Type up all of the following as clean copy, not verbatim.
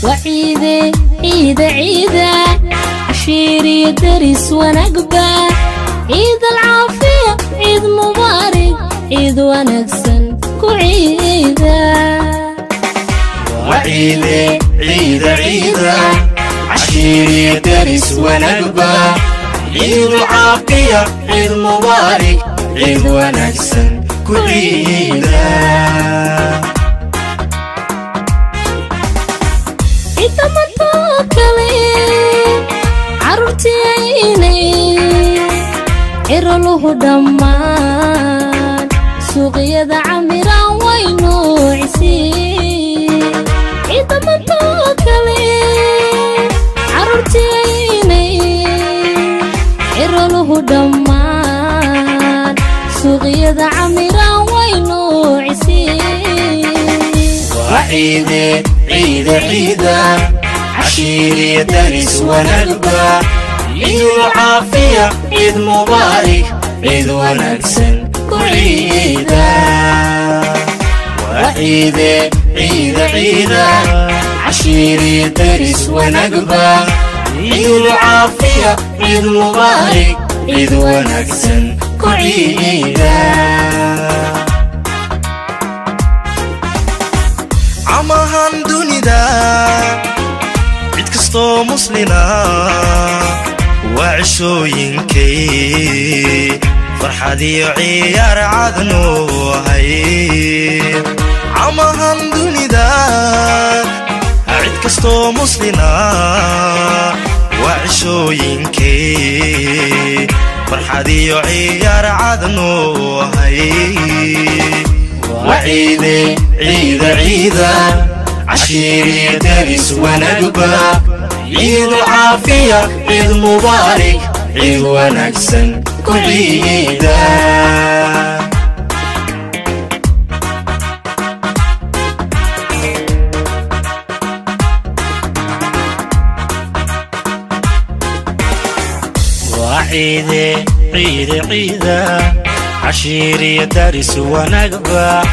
Waciide ciida ciida, cashiiriyo deris wanaagba, ciid alcaafiya, ciid mubaarig, ciid wanaagsan ku ciida. Waciide ciida ciida, cashiiriyo deris wanaagba, ciid caafiya, ciid mubaarig, ciid wanaagsan ku ciida. Ciidamadoo kale carruurtiinay ciroluhu dhammaan suuqyada camiraan way nuucisii. Ciidamadoo kale carruurtiinay ciroluhu dhammaan suuqyada camiraan way nuucisii. Waciide ciida ciida, cashiiriyo deris wanaagba, ciid caafiya, ciid mubaarig, ciid wanaagsan ku ciida. Waciide ciida ciida, cashiiriyo deris wanaagba, ciid caafiya, ciid mubaarig, ciid wanaagsan ku ciida. Camahan dunida cid kastoo muslina waa cishooyinkay farxad iyo ciyaar cadnu ahay. Camahan dunida cid kastoo muslina waa cishooyinkay farxad iyo ciyaar cadnu ahay. Waciide ciida ciida, cashiiriyo deris wanaagba, ciid caafiya, ciid mubaarig, ciid wanaagsan ku ciida. Waciide ciida ciida, cashiiriyo daris wanaagba,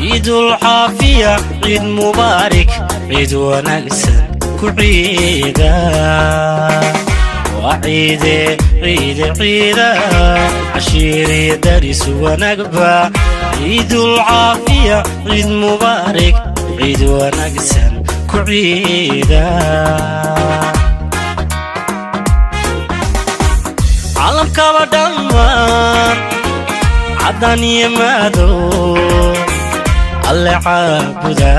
ciidul caafiya, ciid mubaarig, ciid wanaagsan ku ciida. Waciide ciida ciida, cashiiriyo daris wanaagba, ciidul caafiya, ciid mubaarig, ciid wanaagsan ku ciida. Caalamkaba dhammaan cadaan iyo madow alle caabuda,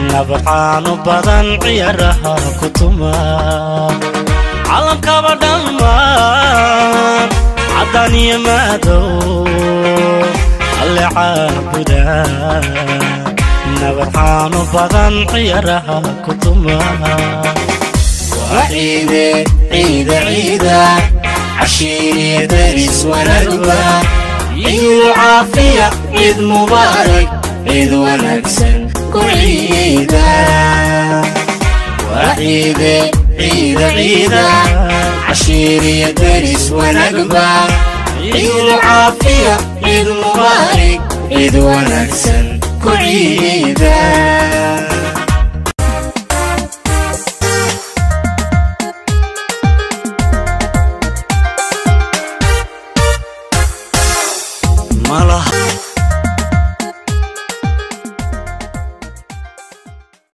nabadcaanu badan ciyaaraha ku tuma. Caalamkaba dhammaan cadaan iyo madow alle caabuda, nabadcaanu badan ciyaaraha ku tuma. Waciide ciida ciida, cashiiriyo deris wanaagba, ciid caafiya, ciid mubaarig, ciid wanaagsan ku ciida. Waciide ciida ciida, cashiiriyo deris wanaagba, ciid caafiya, ciid mubaarig, ciid wanaagsan ku ciida.